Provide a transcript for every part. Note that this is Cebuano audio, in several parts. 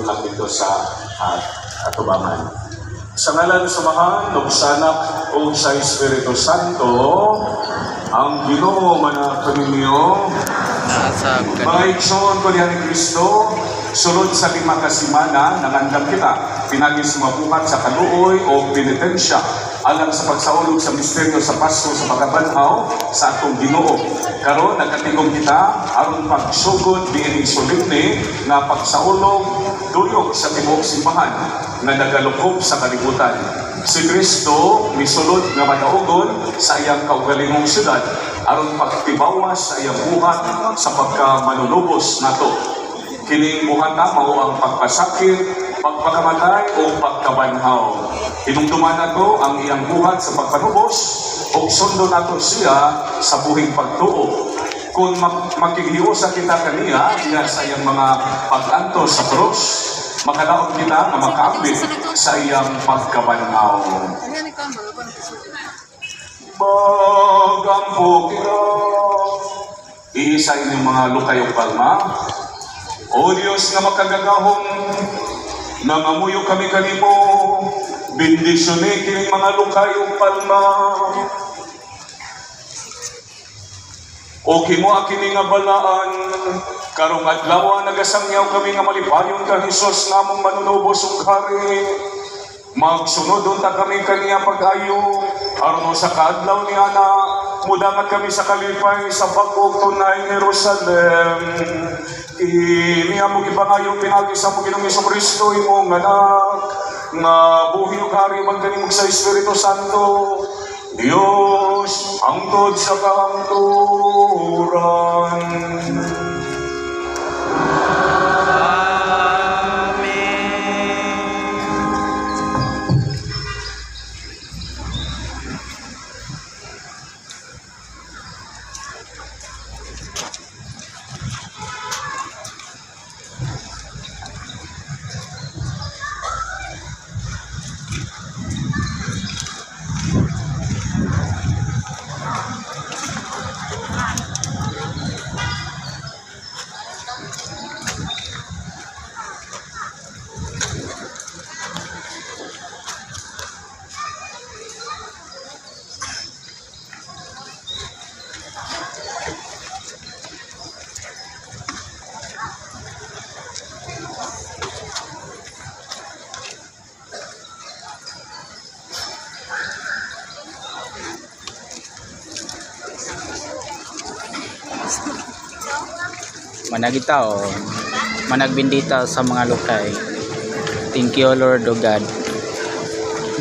lang dito sa atubangan. Sa ngalan sa Amahan, ug sa Anak, ug sa Espiritu Santo, ang Ginoo mana kaninyo. Nasa Mga kani. igsoon ko diha ni Kristo, sulod sa 5 ka semana, nangandam kita, pinagi sa mga buhat sa kaluoy o penitensya, alang sa pagsaulog sa misteryo sa Pasko sa pagkabanhaw sa atong Ginoo. Karon nagkatigom kita aron pagsugod niining solemne nga pagsaulog duyog sa tibuok simbahan nga nagalukob sa kalibutan. Si Kristo misulod nga madaugon sa iyang kaugalingong syudad aron pagtibawas sa iyang buhat sa pagkamanunubos nato. Kining buhata mao ang pagpasakit, pagpakamatay o pagkabanhaw. Hinumduman nato ang iyang buhat sa pagpanubos ug sundo nato siya sa buhing pagtuo. Kung makighiusa kita kaniya diha sa iyang mga pag-antos sa krus, makadaog kita nga makaambit sa iyang pagkabanhaw. Magampo kita. Iisa inyong mga lukay ug palma. O Diyos nga makagagahom, nangamuyo kami kanimo, bendisyone kining mga lukay ug palma. O kimo kini nga balaan, karong adlaw nagasangyaw kami nga malipayon ka Hesus nga among manunubos ug hari. Magsunod unta kami kaniya pag-ayo, aron sa kaadlaw ni ana, mudangat kami sa kalipay sa bag-ong tunay nga Jerusalem. Kini among gipangayo pinagi sa among Ginoong Hesukristo imong anak, nga buhi ug hari man kanimo sa Espiritu Santo. Dios, hangtod sa kahangturan. Amen. Managita o managbindita sa mga lukay. Thank you, Lord o God.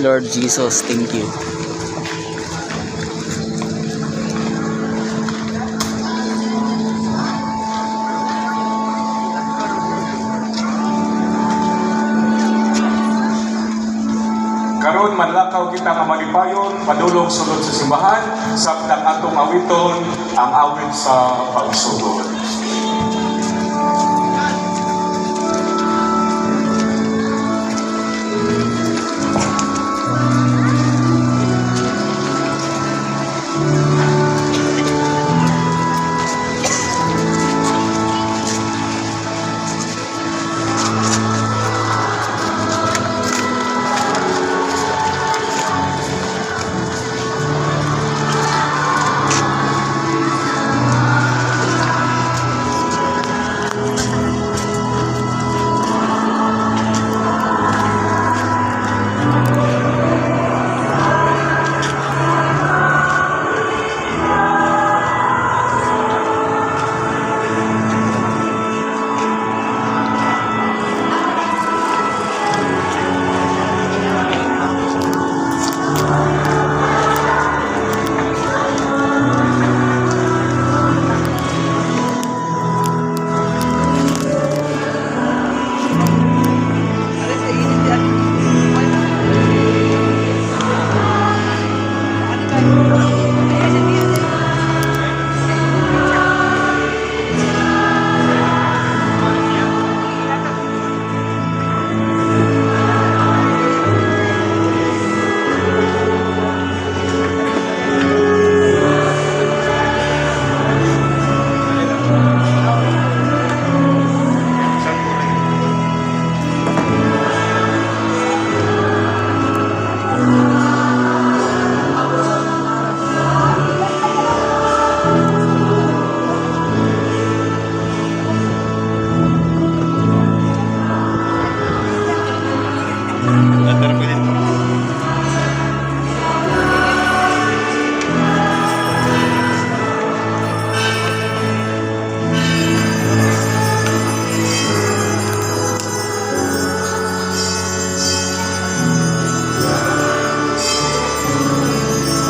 Lord Jesus, thank you. Karon manlakaw kita nga malipayon padulong sulod sa simbahan, samtang atong awiton ang awit sa pagsugod.